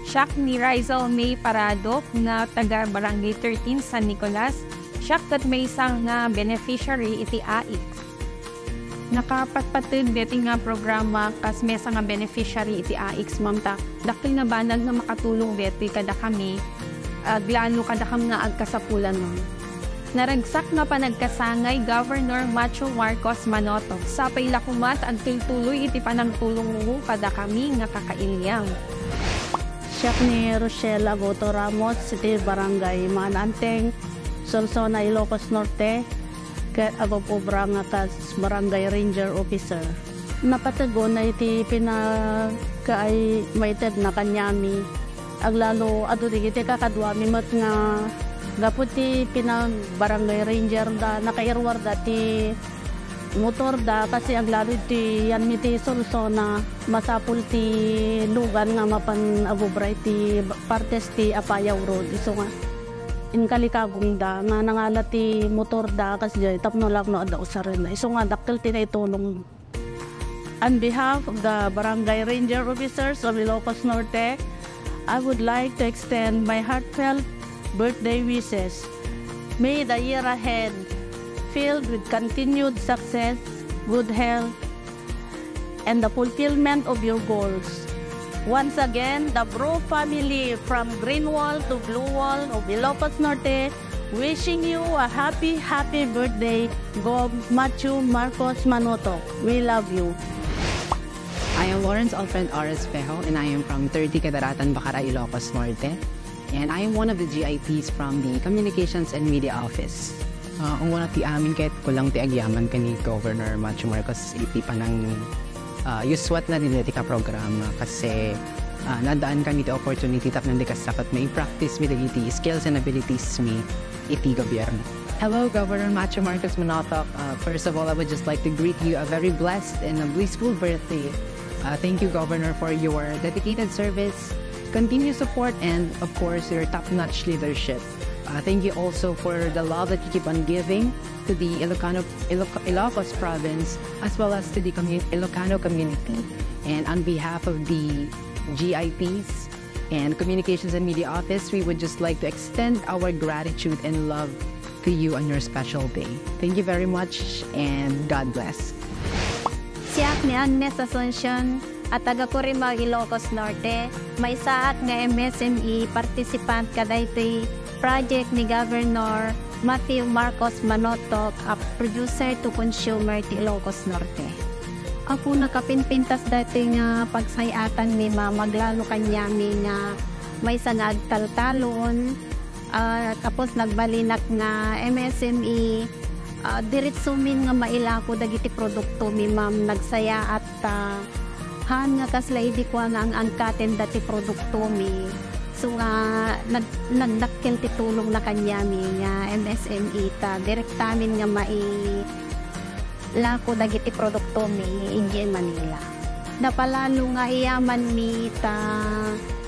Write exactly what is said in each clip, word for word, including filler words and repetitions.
Siak ni Rizal May Parado nga taga Barangay thirteen San Nicolas. Siak ket maysa nga beneficiary iti AICS. Nakapatpateg deti nga programa kas maysa nga beneficiary iti AICS, ma'am, ta dakkel nga banag nga makatulong deti kadakami, aglalo kadakami nga agkasapulanon. Naragsak nga panagkasangay Governor Macho Marcos Manoto. Sapay la koma ta agtultuloy iti panagtulongmo kadakami nga kakailiang. Siak ni Rochelle Agoto Ramos, iti Barangay Maananteng, Solsona, Ilocos Norte, ket agub-ubra nga kas Barangay Ranger Officer. Napateg unay ti pinagkaay maitedna kaniami. Aglalo adu dagiti kakaduami met nga gapu ti pinag-Barangay Ranger da, nakairuarda ti motor da, kasi aglalo iti yanmi ti Solsona, masapul ti lugan nga mapan agubra iti partes ti Apayao Road. Isu nga inkalikagong da nga nangala ti motor da, kas jay tapno lakno adda usaren. Isu nga dakkel ti naitulong. On behalf of the Barangay Ranger Officers of Ilocos Norte, I would like to extend my heartfelt birthday wishes. May the year ahead filled with continued success, good health, and the fulfillment of your goals. Once again, the Bro family from Green Wall to Blue Wall of Ilocos Norte wishing you a happy, happy birthday, Gov Macho Marcos Manoto. We love you. I am Lawrence Alfred R. Espejo, and I am from thirty Cadaratan, Bacara, Ilocos Norte. And I am one of the G I Ps from the Communications and Media Office. Uh, unguna ti amin ket kulang ti agyaman ken ni Governor Macho Marcos iti panang uh, yuswat na din iti kaprograma kasi uh, nadaan kami ti opportunity tapno di kasakot may practice mi dagiti skills and abilities mi iti gobyerno. Hello, Governor Macho Marcos Manotok. Uh, first of all, I would just like to greet you a very blessed and a blissful birthday. Uh, thank you, Governor, for your dedicated service, continued support, and of course, your top-notch leadership. Uh, thank you also for the love that you keep on giving to the Ilocano, Iloc- Ilocos province as well as to the commu- Ilocano community. And on behalf of the G I Ps and Communications and Media Office, we would just like to extend our gratitude and love to you on your special day. Thank you very much and God bless. Siak ni Agnes Asuncion, a taga Corimao, Ilocos Norte, maysaak nga M S M E participant kadaytoy project ni Governor Matthew Marcos Manotok a producer to consumer ti Ilocos Norte. Apo, nakapinpintas daytoy nga pagsay-atan ni Mama, aglalo kaniami nga maysa nga agtaltalon, ah, tapos nagbalinak nga M S M E, ah, diretsomin nga mailako dagiti produktomi, ma'am, nagsayaat ta. Haan nga kasla idi kua nga ang-angkaten dati produktomi. So nga nag-, nagdakkel ti tulongna kaniami nga M S M E ta direktamin nga mailako dagiti produktomi idiay Manila. Napalalo nga iyamanmi ta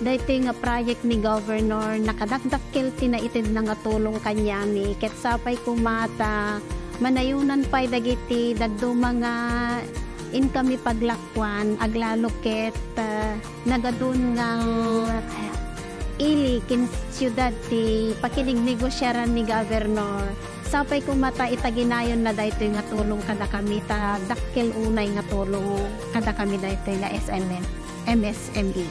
daytoy nga project ni Governor nakadakdakkel ti naitedna nga tulong kaniami ket sapay koma ta manayonan pay dagiti dadduma nga inkami paglak- kuan, aglalo ket, ah, nagadun nga ili ken siudad ti pakinignegosiaran ni Governor. Sapay koma ta itaginayonna daytoy nga tulong kadakami ta dakkel unay nga tulong kadakami daytoy nga S M M, M S M E.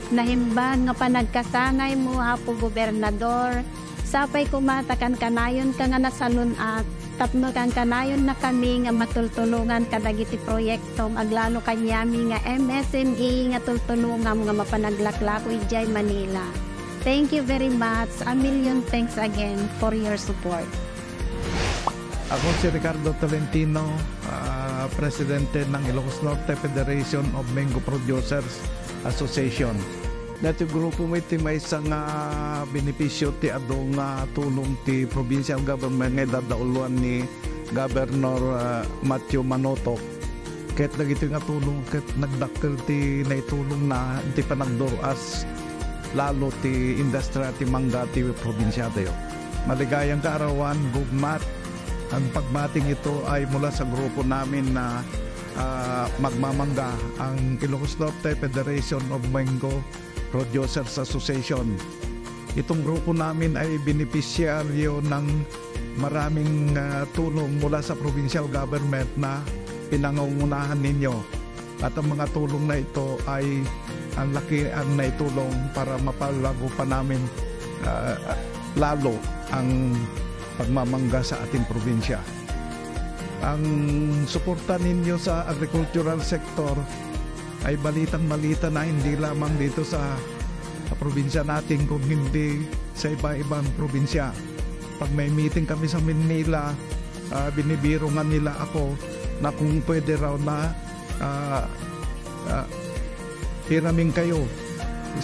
Nahimbag nga panagkasangaymo, Apo Gobernador, sapay koma ta kankanayonka nga nasalun-at tapno kankanayonnakami nga matultulongan kadagiti proyektom aglalo kaniami nga M S M E nga tultulongam nga mapanaglaklako idiay Manila. Thank you very much. A million thanks again for your support. Ako si Ricardo Tolentino, ah, presidente ng Ilocos Norte Federation of Mango Producers Association. Dati grupo mi ti maysa nga benepisyo ti adu nga tulong ti provincial government nga idadauloan ni Governor, ah, Matthew Manotok. Ket dagitoy nga tulong ket nagdakkel ti naitulongna iti panagdur-as lalo ti industriya ti mangga ti probinsiatayo. Maligayan kaarawan, Gov Mat, ang pagmating ito ay mula sa grupo namin na, ah, magmamangga, ang Ilocos Norte Federation of Mango Producers Association. Itong grupo namin ay benepisyaryo ng maraming, ah, tulong mula sa provincial government na pinangungunahan ninyo. At ang mga tulong na ito ay ang laki ang naitulong para mapalago pa namin, ah, lalo ang pagmamangga sa ating probinsya. Ang suporta ninyo sa agricultural sector ay balitang-balita na hindi lamang dito sa, sa probinsya natin, kung hindi sa iba-ibang probinsya. Pag may meeting kami sa Manila, ah, binibiro nga nila ako na kung pwede raw na, ah, ah, hiramin kayo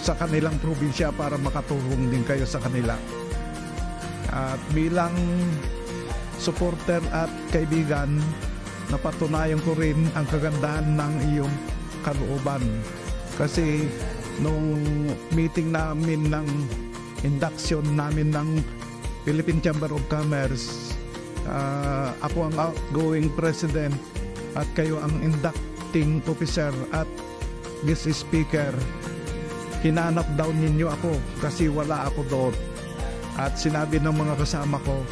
sa kanilang probinsya para makatulong din kayo sa kanila. At bilang supporter at kaibigan, napatunayan ko rin ang kagandahan ng iyong kalooban. Kasi nung meeting namin ng induction namin ng Philippine Chamber of Commerce, ah, ako ang outgoing president at kayo ang inducting officer at guest speaker. Hinanap daw ninyo ako kasi wala ako doon. At sinabi ng mga kasama ko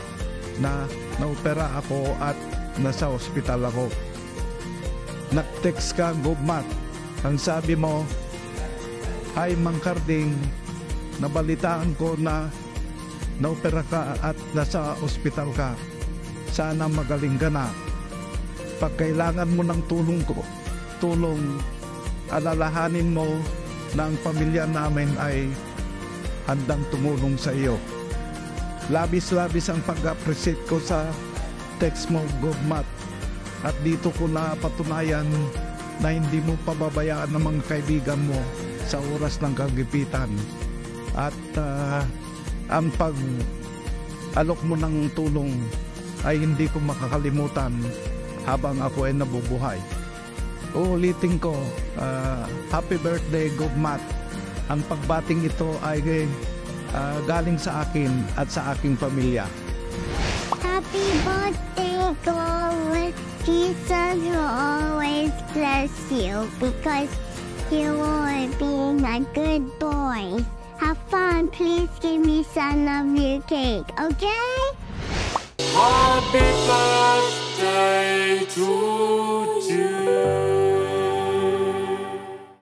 na naopera ako at nasa ospital ako. Nag-text ka, Gobmat. Ang sabi mo, "Hi, Mang Carding, nabalitaan ko na naopera ka at nasa ospital ka. Sana magaling ka na. Pag kailangan mo ng tulong ko, tulong, alalahanin mo na ang pamilya namin ay handang tumulong sa iyo." Labis-labis ang pag-appreciate ko sa text mo, Gobmat. At dito ko napatunayan na hindi mo pababayaan ang mga kaibigan mo sa oras ng kagipitan. At, ah, ang pag-alok mo ng tulong ay hindi ko makakalimutan habang ako ay nabubuhay. Uulitin ko, ah, happy birthday, Gobmat. Ang pagbating ito ay, ah, galing sa akin at sa aking pamilya. Happy birthday, Gobmat. Jesus will always bless you because you are being a good boy. Have fun. Please give me some of your cake, okay? Happy birthday to